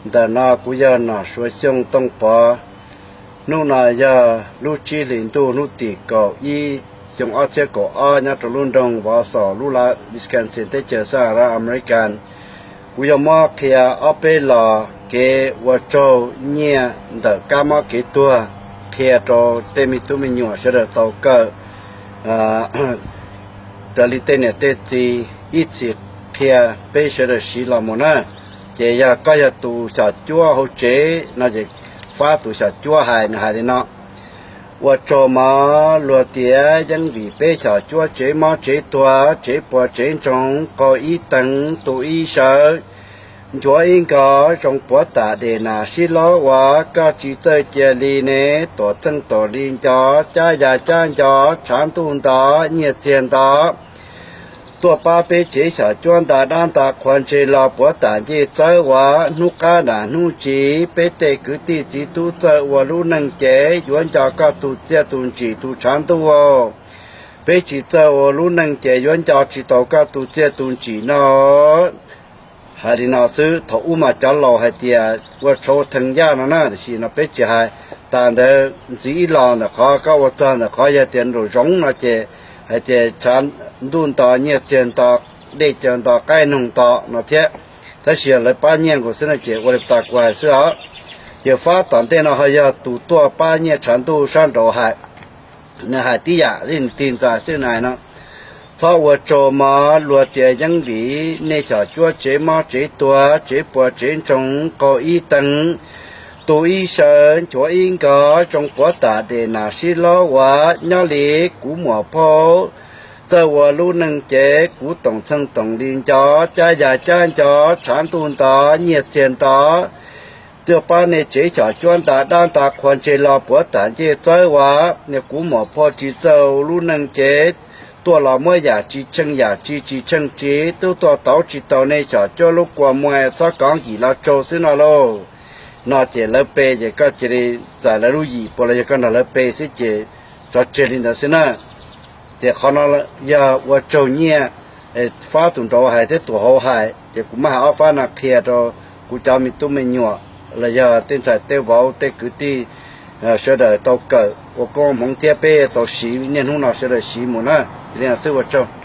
Ntawm no kuv yog Nom Suav Xyooj Tooj Pov. Hnub no yog lub tsib hlis ntuj hnub tim kaum ib xyoo ob txhiab kaum ob nyob rau lub nroog Vov Xos lub lab Wisconsin teb chaws Xab Has Lab Amelikas. Kuv yuav muab qhia ob peb los kev ua tsaug nyiaj ntawm kab mob kev tuag qhia rau tej me tub me nyuam sawv daws tau kawm raws li tej niam tej txiv ib txhis qhia peb sawv daws siv los mus na. Ces yog koj yog tus xyom cuab hauv tsev no ces fab tus xyom cuab hais, nws hais li no: Ua tsaug mog, luag tias yeej vim peb xyom cuab tsev mob tsev tuag, tsev puas tsev ntsoog, qaug ib teev, tu ib sawv, nchuav ib nkog, zoo puav tam des nas sib laub uas koj tsis txawj cia li ne, tuam txheej tuam li nco, cab ya cab nco, tshav ntuj nto, nyiaj txiag nto, tuaj pab peb tsev xyom cuab nta dab nta qhua ntseg los puav tam ncej txawb uas hnub qab nam hnub ntsis peb tej kwv tij txiv tub txawj ua lub neej ces yuav nco koj tus txiaj tus ntsim tus tshav ntuj. Peb tsis txawj ua lub neej ces yuav nco tsis tau koj tus txiaj tus ntsim no. Hais li no xwb, thaum ub mas cov laus hais tias ua tshauv theej yaj no na, tiam sis no peb tsis hais. Tas ntawd ntxiv ib los ntawm qhov koj ua txog ntawm qhov yog tias nraum zoov no ces hais tias tshav ntuj nto, nyiaj txiag nto, dej cawv nto, qaib noog nto no thiab. Tab sis yog lawv pab nyiaj nkaus xwb no ces ua li tas kuv hais xwb os. Ces fab tom ntej no ho yog tus tuaj pab nyiaj tshav ntuj sab nraud hais. Nws hais tib yam li tig ntxas xwb na no: Txhob ua tsaug mog, luag tias yeej vim nej xyom cuab tsev mob tsev tuag, tsev puas tsev ntsoog, qaug ib teev, tu ib sawv, nchuav ib nkog, zoo puav tam des nas sib laub uas nyob li kuv muam phauj txawj ua lub neej ces kuv toom txheej toom li nco, cab ya cab nco, tshav ntuj nto, nyiaj txiag nto, tuaj pab nej tsev xyom cuab nta dab nta qhua ntseg los puav tam ncej txawb uas kuv muam phauj tsis txawj ua lub neej ces tuaj los muab yam tsis tsheej yam tsis tsis tsheej tsis twb tuaj tauv tsis tau nej xyom cuab lub kua muag, txhob kov yim los tsaug xwb no lauj. No ces lawv pe ces koj cia li txais lawv lub yim puas los yog koj nrog lawv pe xwb ces tso tseg li ntawd xwb na. Ces qhov no yog ua tsaug nyiaj, fab tus nraud hais thiab tus hauv hais, ces kuv muab hais ob fab no qhia rau kuv cov me tub me nyuam los yog tej ntxhais tej vauv tej kwv tij sawv daws tau kawm ua koob hmoov thiab peb tau siv niaj hnub no sawv daws siv mus na. Li no xwb ua tsaug.